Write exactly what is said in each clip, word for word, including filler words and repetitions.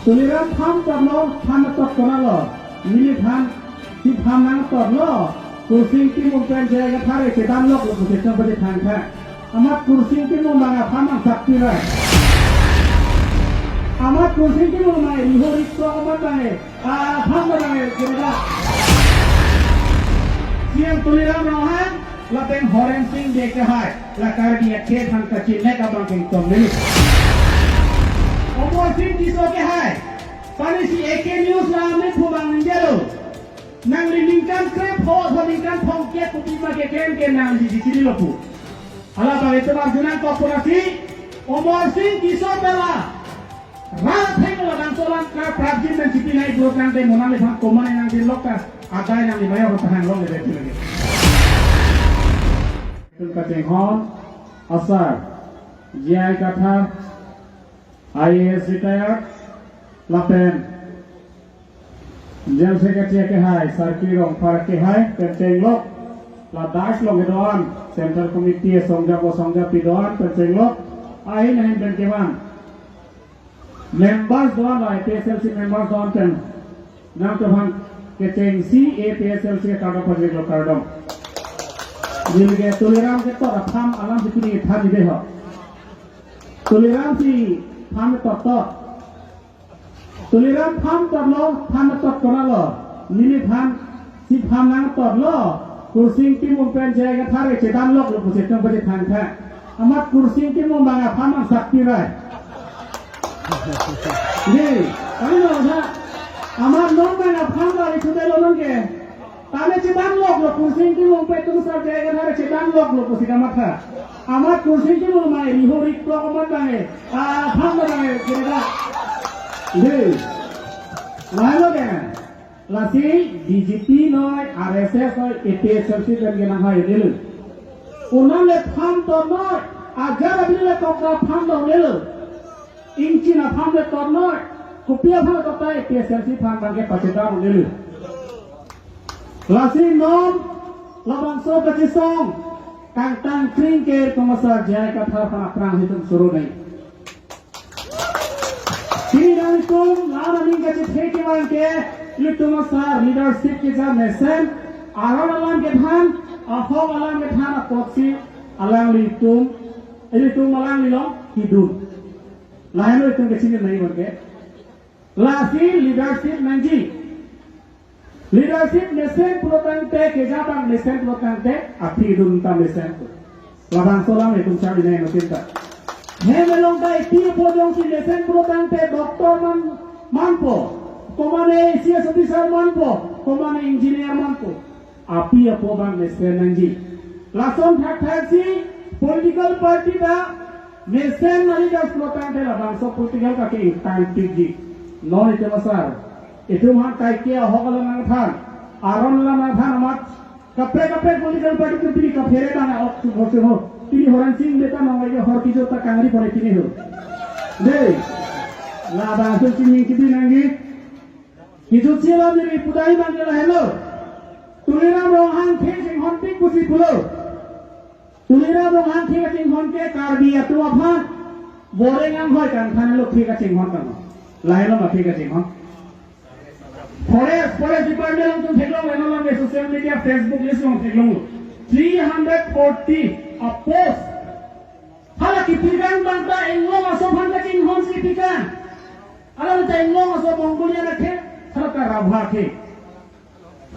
Tuliram pham totlo, pham tot konatlo? Neli than, si pham nangtotlo. Kursing Timung pen J I Kathar chedanloklo pusi tong pajir than tha. Amat Kursing Timung bang apham nang sakti rai. Amat Kursing Timung bang iho rik to amat bang, ah, pham bang kira. C M Tuliram Ronghang lapen Horen Sing Bey kehai, la Karbi akhei aphan kachinek abang kengtong neli. Amarsing Tisso kehai, pani si A K News la amen pu bang ningjalo. Nangli ningkan krepho, ningkan phongkep kopima keklem ke nangli chichinilo pu. Hala bang itum arjunangkok pu lasi, Amarsing Tisso bela rat theng labangso alam kaprapjin nangchipinai pulo tangte mo nangliphan komat nangdinlok ta, adai nangli mayo tahan long lebe lagi. Itum kachinghon asar J I Kathar, I A S retired, lapen General Secretary kehai, Sarki Rongphar kehai, pen chenglok, la dais along kedo-an, Central Committee asongja po asongjapi do-an, pen chenglok, ahin ahin pen kevan. Members do-an, A P H L C members do-an pen, nangtum aphan kechengsi A P H L C kardom pajirlo, kardom. Neli ke Tuliram ketot apham alam si pini than ibe ho. Tuliram si pham tottot. Tuliram pham totlo, pham tot konatlo? Neli than, si pham nangtotlo. Kursing Timung pen J I Kathar chedanloklo pusi tong pajir than tha. Amat Kursing Timung bang apham nang sakti rai. Ni, kali lo tha. Amat non bang apham bang isu delo non ke. Tame chedanloklo, Kursing Timung pen Tuliram J I Kathar chedanloklo pusi kamatha. Amat Kursing Timung mai iho rik to amat bang, ah, pham bang kira. Dei. Lahelo ke. Lasi B J P noi, R S S noi, A P H L C pen ke nanghai delu. Unang le pham totnoi, ajar abili le tokra pham totnelo. Ingchin apham le totnoi, kopi apham totnoi, A P H L C aphan bang ke pachedan delu. Lasi non labangso kachisong kangtang kring ke itum asar J I Kathar aphan aphrang itum suru nai. Pini nanglitum la aning kachethe kevang ke, ilitum asar leadership keja mesen, aron alam kethan, ahok alam kethan apotsi alanglitum, ilitum alanglilong kidun. Lahelo itum kachini nai bang ke. Lasi leadership nangji. Leadership mesen pulo tangte, keja abang mesen pulo tangte, aphi dun ta mesen pu. Labangso alam itum chari nai mesen ta. Hem along ta ipi apo jongsi mesen pulo tangte, doctor man, manpo. Komane A C S officer manpo. Komane engineer manpo. Aphi apo abang mesen nangji. Lason thakthak si political party ta mesen nari das pulo tangte labangso political kake ingtang pikji. Non itum asar, itum aphan kaike ahok alam nangthan, aron alam nangthan amat kaprek kaprek political party itum pini kaphere bang ok subo subo. Pini Horen Sing Bey ta nong lagi hor kijo ta kangri pore pini ho. Dei. Labangso chiming kibi nangji. Kijut si alam neli pudai bang ke lahelo. Tuliram Ronghang athe chinghon pik pusi pulo. Tuliram Ronghang athe kachinghon ke Karbi atum aphan boreng anghoi kangthanlo athe kachinghon kang. Lahelo ma athe kachinghon. Forest, Forest Department along itum theklong, eno alam ke social media, Facebook, list along theklonglo. Three hundred forty a post. Hala kipikang bang ta inglong aso aphan kachinghon si kipikang. Hala ta inglong aso Mongolian athe, hala ta Rabha athe.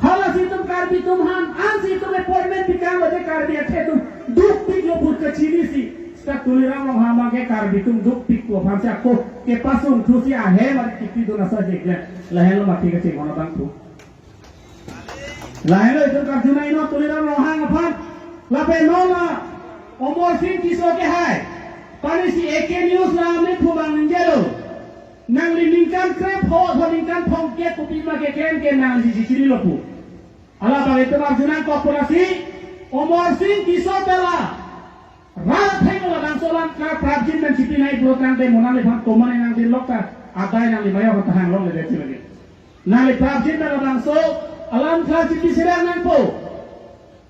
Halasi itum Karbi atum aphan, ansi itum appointment pikang bade Karbi athe atum dukpiklo pu kachini si. Seta Tuliram Ronghang bang ke Karbi atum dukpik pu aphan si ako kepasung thu si ahem ari kipi dun asa jekle. Lahelo ma athe kachinghon abang pu. Lahelo itum karjunai non Tuliram Ronghang aphan. Lapen non la Amarsing Tisso kehai, pani si A K News la amen pu bang ningjalo. Nangli ningkan krepho, ningkan phongkep kopima keklem ke nangli chichinilo pu. Hala bang itum arjunangkok pu lasi, Amarsing Tisso bela rat theng labangso alam kaprapjin nangchipinai pulo tangte mo nangliphan komat nangdinlok ta, adai nangli mayo tahan long lebe lagi. Nangli prapjin ta labangso alam kachipisirak nangpo.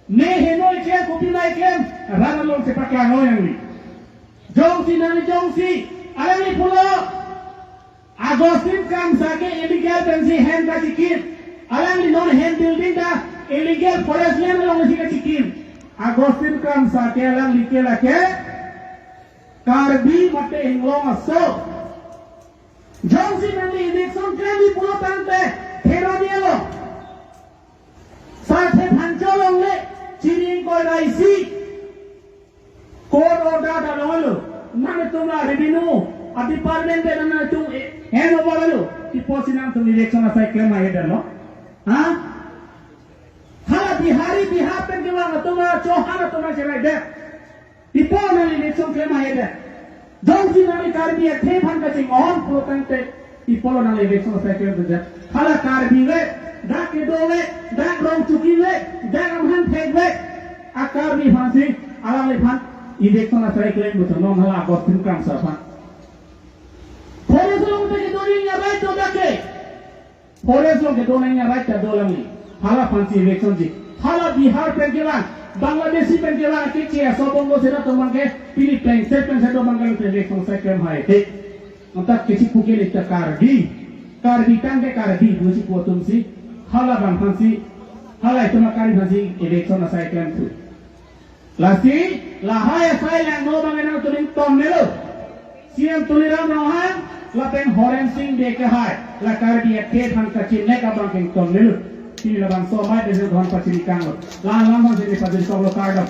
Ne heno iklem, kopima iklem, rat along chepaklang noi nangli. Jongsi nangli jongsi, alangli pulo. Augustine Kramsa ke illegal pensi hem kachikim. Alangli non hem building ta illegal forest land alongsi kachikim. Augustine Kramsa ke alangli ke lake Karbi mate Anglong aso. Jongsi nangli election klemji pulo tangte thero dialo. Sarthe phancho longle, chiri ingkoi ra isi. Court order ta longlo. Nangtum la revenue a department pen nangtum hand over lo. Ipo si nangtum election asai klem hai delo. Ha? Hala Bihari Bihar pen kevang atum, Chauhan atum cherai det. Ipo nangli election klem hai det. Jongsi nangli Karbi akhei aphan kachinghon pulo tangte, ipo lo nangli election asai klemdet. Hala Karbi le, dak kedo le, dak rongchuki le, dak amhan thek le, a Karbi aphansi alangliphan election asai klem pusi non hala Augustine Kramsa aphan. Forest along ta kedo nangji a right do dak ke. Forest along kedo nangji a right ta do alangli. Hala aphansi election ji. Hala Bihar pen kevang, Bangladeshi pen kevang, ke ke aso Bongo Sena atum abang ke, pini plengset plengset do abang ke election asai klem hai te. Antak kesi puke le ta Karbi. Karbi tangte Karbi pusi pu atumsi. Hala abang aphansi, hala itum a Karbi aphansi election asai klem thu. Lasi, lahai asai langno abang nangtum ingtonnelo. C M Tuliram Ronghang, lapen Horensing Bey ke hai, la Karbi akhei aphan kachimnek abang ke ingtonnelo. Pini labangso amei desi dhon pachini kanglo. La lam aphansi ne pajir soklo, kardom.